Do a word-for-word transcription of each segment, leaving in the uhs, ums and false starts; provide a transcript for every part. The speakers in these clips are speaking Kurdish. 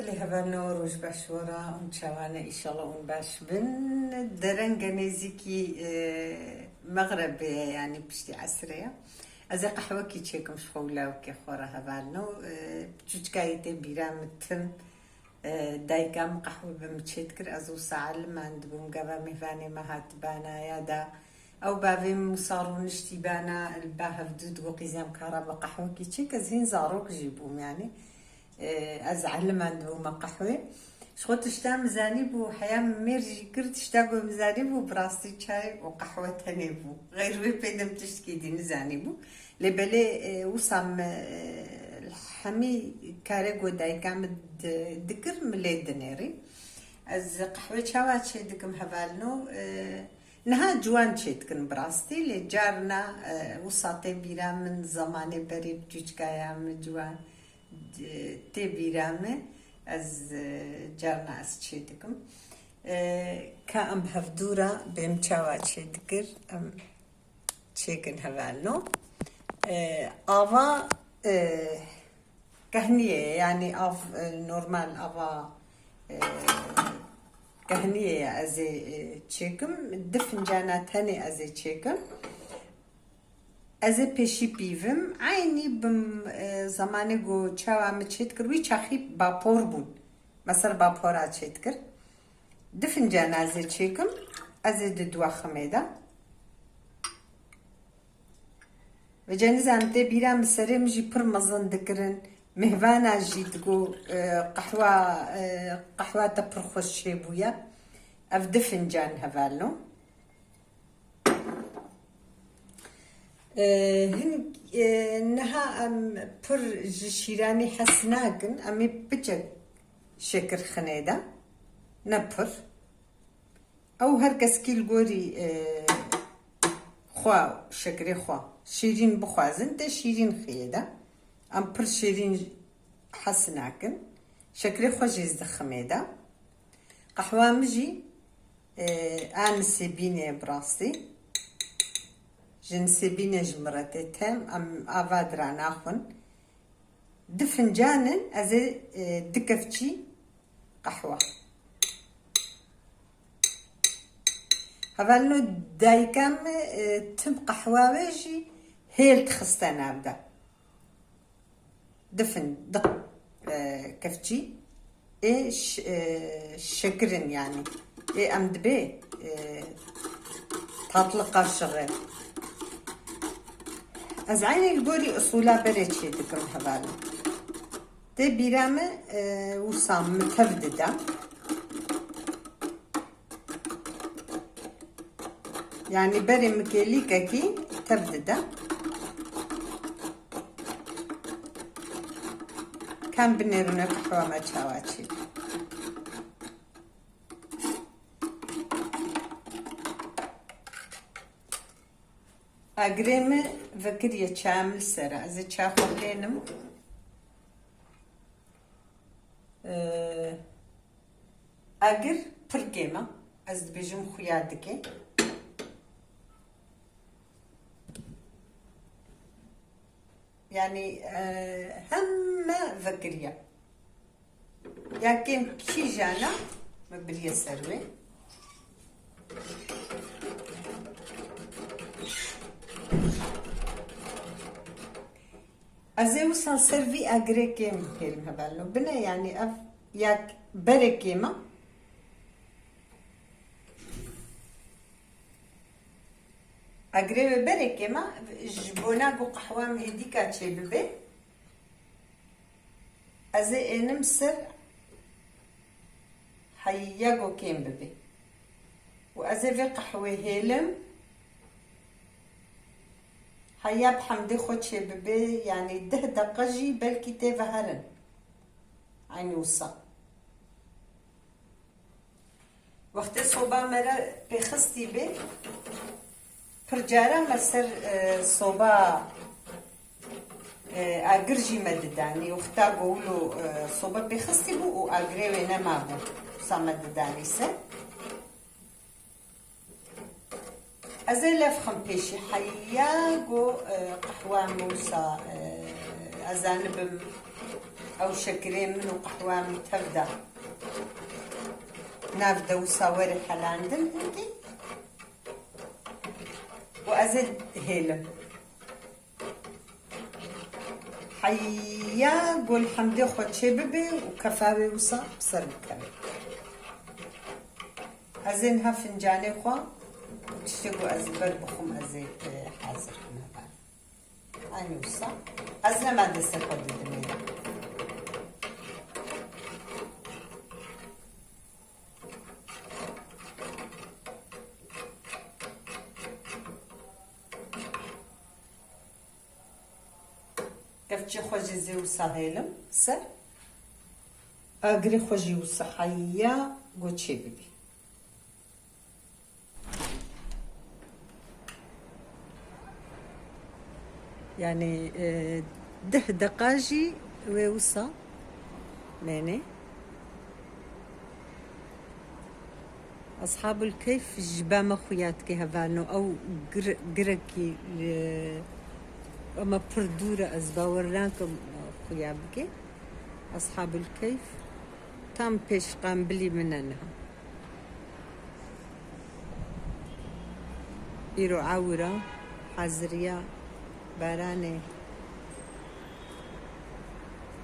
Lê hevalno, roj baş we re, hûn çawa ne? Îşallah hûn baş bin. Derenge nêzîkî, e, mexrebê ye, yanî piştî esrê ye. Ez ê qehwekî çêkim ji xwe û lawikê xwe re hevalno. E, çûçikayê tê bîra min tim. E, dayika min qehwe bi min çêdikir, ez wisa elimandibûm, gava mêvanê me hatibana ya da ew bavê min wisa rûniştîbana, li ba hevdû digot, qîzem kara bi qehwekî çêk, ez hîn zarok jî bûm, yanî. E, ez elimandibûme qehwê. Ji xwe tişta min zanîbû, heya min mêr jî kir, tişta ku min zanîbû, bi rastî çay û qehwe tenê bû. Xeyr wê pê de min tiştekî dî nizanîbû. Lê belê, e, wisa min, e, hemî karê ku dayika min di-, dikir, min lê dinêrî. Ez qehwê çawa çê dikim hevalno? E, niha ciwan çê dikin bi rastî, lê carna, e, wisa tê bîra min zemanê berê bi çûçikaya min ciwan, e, tê bîra min, ez, e, carna ez çê dikim. E, ka em hevdû re bêm çawa çê dikir, em çêkin hevalno. E, ava, e, kehniyê ye, yanî av, e, normal ava, e, kehniyê ye ez ê, e, çêkim. Di fincana tenê ez ê çêkim. Ez ê pêşî pîvim. Eynî bim, e, zemanê ku çawa min çêdikir, wî çaxî bapor bûn. Mesela bapora çêdikir. Di fincana ez ê çêkim, ez ê di dua ximê de. Vêca nizam tê bîra min, serê min jî pir mezin dikirin. Mêvana jî digo, e, qehwa, e, qehwa te pir xweş çêbûye. Ev di fincan hevalno. E, hin, e, niha em pir ji şîranî hez nakin. Em ê piçek şekir xinê de. Ne pir. Ew her keskî li gorî, e, xwe, şekirê xwe şîrîn bixwazin, tê şîrîn xiyê de. Em pir şîrîn hez nakin. Şekirê xwe jî ez diximê de. Qehwa min jî, e, a nisêbînê ye bi rastî. Ji nisêbînê ji min re tê tem, em ava dira naxwin. Di fincan in, ez ê, e, di kevçî qehwe. Hevalno dayika min, e, tim qehwa wê jî hêl dixiste nav de. Di fin-, di, e, kevçî ê ş-, e, şekir in yanî. Ê em dibê, e, tatlı kaşığı. Ez eynî li gorî usûla berê çê dikim hevalno. Tê bîra min, e, wisa min tev dide. Yanî berê min kêlîkekî tev dide. Kam binêrine qehwa me çawa çê. Agirê min vekiriye çaya min li ser e. Ez ê çaya xwe lênim. Ee, agir pir kêm e. Ez dibêjim xuya dike. Yanî, e, heme vekiriye. Ya kêm kîjan e, me biriye ser wê. Ez ê wisa ser vî agirê kêm hêlim hevalno. Bine, yanî ev ya berê kêm e. Agirê wê berê kêm e, ji bona ku qehwa min hêdîka çê bibe, ez ê ênim ser heya ku kêm bibe. Û ez ê vê qehwê hêlim, heya bi hemdê xwe çê bibe, yanî deh deqe jî belkî tê ve herin. Eynî wisa. Wextê soba me re pêxistî bê, pir cara me ser, e, soba, e, agir jî me didanî. Wexta ku wilo, e, soba pêxistî bû û agirê wê nemabû, wisa me didanî ser. Ez ê lef xim pêşî heya ku, e, qehwa min wisa, e, ez zanibim Ew şekirê min û qehwa min tev de. Nav de wisa were helandin hindî. Û ez ê hêlim. Heya gol hemdê xwe çê bibe û kefa wê wisa bi ser bikeve. Ez ê niha fincanê xwe û tiştê ku ez li ber bixwim ez ê, e, hazir kim heval. Aynî wisa. Ez nema destê xwe didimê. Kevçê xwe jî zê wisa hêlim ser. Agirê xwe jî wisa heya go çê bibî. Yani, e, deh deqa jî wê wisa mênê. Ashabul Keyf ji ba me xuya dike hevalno. Ew gir-, girekî, e, ama pir dûr e, ez bawer nakim, e, xuya bike. Ashabul Keyf tam pêş qambilî min e niha. Îro ewira haziriya baranê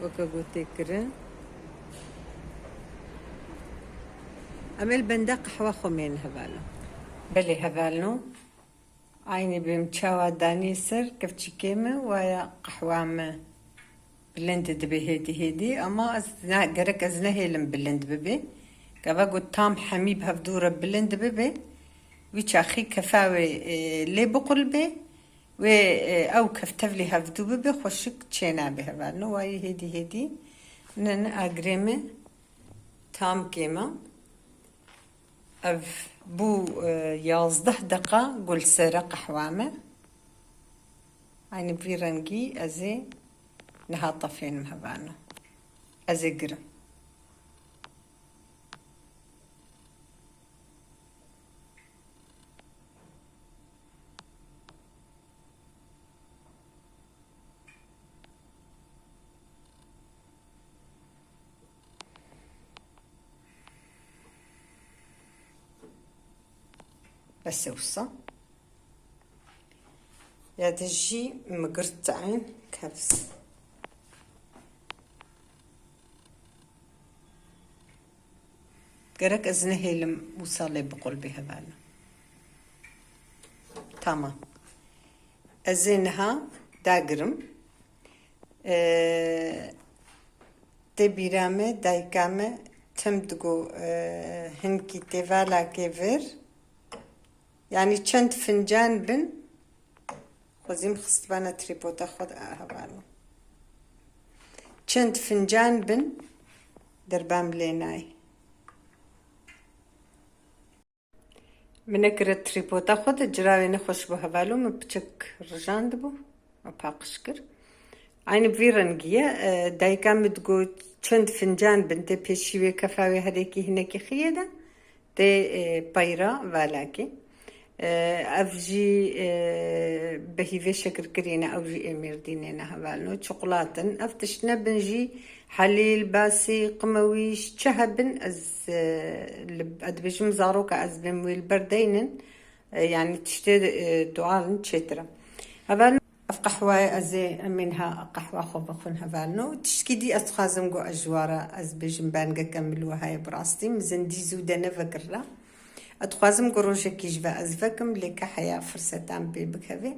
weke gotê kirin. Em ê li benda qehwa xwe mênin hevalno. Belê hevalno. Aynî bêm çawa danî ser kevçikê me, waya qehwa me bilind dibe hêdî hêdî, ama ez ne, gerek ez nehêlim bilind bibe. Gava ku tam hemî bi hevdû re bilind bibe, wî çaxî kefa wê, e, lê biqulbe, wê, e, ew kef tevlî hevdû bibe, xweşik çênabe hevalno. Wayî hêdî hêdî nin agirê me tam kêma. Ev bû, e, yazdeh deqa gul sere qehwa me. Aynî vî rengî ez ê niha tefênim hevalno. Ez ê girim. Bes e wisa. Ya de jî min girt teyn kevs. Gerek ez nehêlim wisa lê biqulbî hevalno. Tamam. Ez ê niha dagirim. Ee, tê bîra me, dayika me tim digo, ee, hinkî tê valakê vir. Yanî çend fincan bin, xwezîm xistibana trîpota xwe de, a, hevalno. Çend fincan bin, derbam lê nayê. Min nekire trîpota xwe de, ciravê nexweş bû hevalno, min piçek rijandibû, me paqij kir. Aynî vî rengî ye. E, dayika min digot, çend fincan bin, tê pêşî wê kefa wê her yekî hinekî xiyê de, tê, e, peyra valakê. E, ev jî, e, bi hîvê şekirkirî ne, ew jî ê Mêrdînê ne hevalno. Çiqulatin. Ev tişt nebin jî, helîl, basî, qimewîş, çi hebin, ez, e, li, ez dibêjim zaroka ez bêm wê li ber deynin. E, yanî tiştê, e, doğal in çêtir e. Hevalno, ev qehwayê ez ê, em ê niha qehwa xwe vexwin hevalno. Tiştkî dî ez dixwazim ku ez ji we re ez bêjim bangeke min li we heye bi rastî. Min zindî zû de nevekirra. Ez dixwazim ku rojekî ji ve ez vekim, lê ke heya firsetan pê bikeve.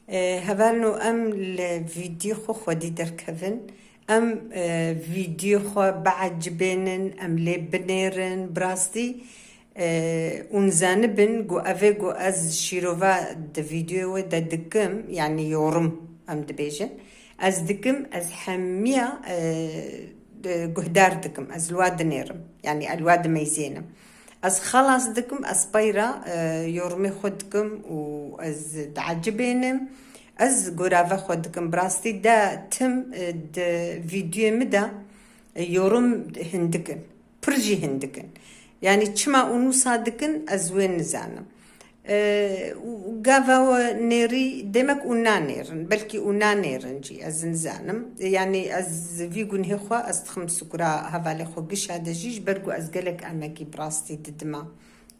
E, hevalno em li vîdyo xwe xwedî derkevin. Em, e, vîdyo xwe biecibênin, em lê binêrin. Bi rastî, e, hûn zanibin ku evê ku ez şîrova di vîdyoyê we de dikim, yanî yorum em dibêjin. Ez dikim, ez hemiya, e, e, guhdar dikim, ez li wa dinêrim. Yanî ez li wa dimeyzênim. Ez xelas dikim, ez peyra, e, yorumê xwe dikim û ez diecibênim. Ez gorave xwe dikim. Bi rastî de tim, e, di vîdyoyê min de, e, yorum hindik in. Pir jî hindik in. Yanî çima û nûsa dikin, ez wê nizanim. E, û gava we nêrî, demek û nanêrin, belkî û nanêrin jî, ez nizanim. Yanî ez vî gunhê xwe ez dixim sukura hevalê xwe gişa de jî, ji ber ku ez gelek emekî bi rastî didima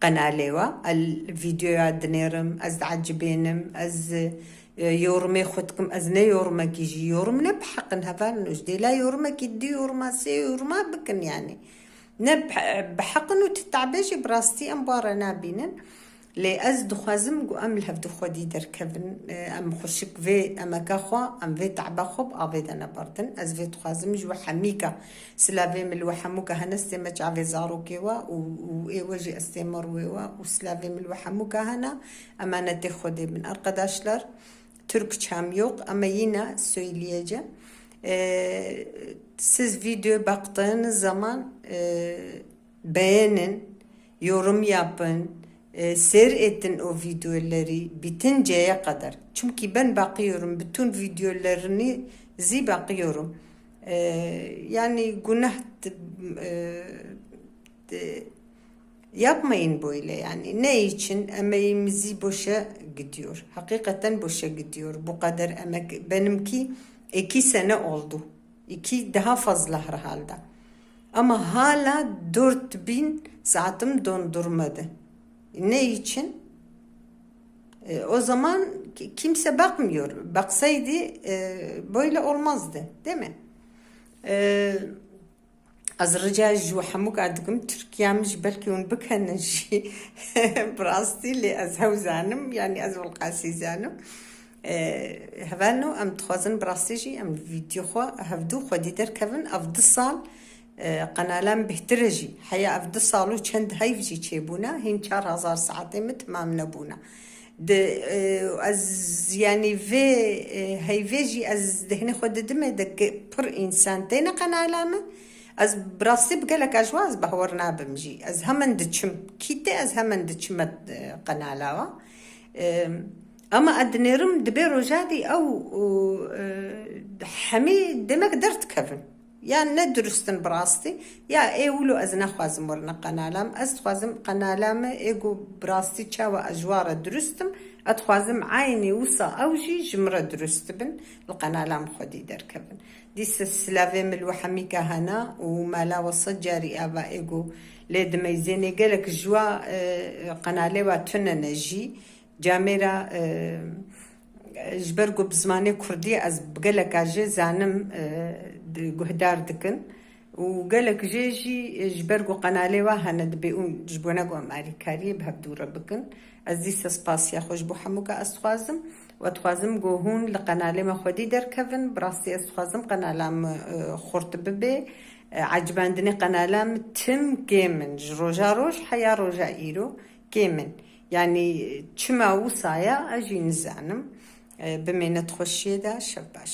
qenalê we. El vîdeoya dinêrim, ez diecibênim, ez, e, yorumê xwe dikim, ez ne yorumekî jî, yorum ne bi heq in hevalno, ji dêla yorumekî, du yoruma, sê yoruma bikin yanî. Ne bi, bi heq in û ti tabê jî bi rastî em wan re nabînin. Lê ez dixwazim ku em li hevdu xwedî derkevin, e, em xweşik vê emeka xwe, em vê teba xwe bi avê de neberdin. Ez vê dixwazim ji we hemîka, silavê min li we hemûka hene, stê me çavê zarokê we û, û ê we jî ez stê me rûyê we û silavê min li we hemûka hene, emanetê Xwedê bin. Arkadaşlar, Türkçem yok ama yine söyleyeceğim. E, siz video baktığınız zaman, e, beğenin, yorum yapın, e, seyredin o videoları bitinceye kadar. Çünkü ben bakıyorum, bütün videolarınızı bakıyorum. E, yani günah, e, de, yapmayın böyle yani. Ne için? Emeğimizi boşa gidiyor. Hakikaten boşa gidiyor. Bu kadar emek. Benimki iki sene oldu. İki, daha fazla herhalde. Ama hala dört bin saatim dondurmadı. Ne için? E, o zaman ki-, kimse bakmıyor. Baksaydı, e, böyle olmazdı, değil mi? E, ez rica ji we hemûka dikim, Tirkiya min jî belkî hûn bikenin jî. Bi rastî lê ez hew zanim, yanî ez wilqasî zanim. E, hevalno, em dixwazin bi rastî jî em li vîdyo xwe hevdu xwedî derkevin. Ev du sal, e, qenala min bêhtir e jî. Heya ev du sal û çend heyv jî çêbûne, hîn çar hezar saetê min temam nebûne. Di, e, ez, yanî vê, e, heyvê jî ez dehnê xwe didimê de ge-, pir însan têne qenala min. Ez bi rastî bi gelek ji wan ez bahwer nabim jî. Ez hemen diçim. Kî tê ez hemen diçim, e, qenala wa. E, ama ez dinêrim dibê roja dî ew, e, hemî demek derdikevin. Ya ne durust in bi rastî, ya ê wilo ez naxwazim werine qenala min. Ez dixwazim qenala min ê ku bi rastî çawa ez ji wan re durust im, ez dixwazim eynî wisa ew jî ji min re durust bin, li qenala min xwedî derkevin. Dîsa silavê min li we hemîka hene û mala we sed carî ava ê ku lê dimeyzênê gelek ji wa, e, qenalê wa tune ne jî. Camêra, e, ji ber ku bi zimanê kurdî ez bi geleka jê zanim, e, di-, guhdar dikin û gelek jê jî, e, ji ber ku qenalê wa hene dibê û ji bona ku em alîkariyê bi hevdû re bikin. Ez dîsa spasiya xwe ji bo hemûka ez dixwazim û ez dixwazim ku hûn li qenalê me xwedî derkevin. Bi rastî ez dixwazim qenala min, e, xurt bibe. E, ecibandinê qenala min tim kêm in. Ji roja roj heya roja îro kêm in. Yanî çima wisa ya, ez jî nizanim. E, bimêne di xweşiyê de, şev baş.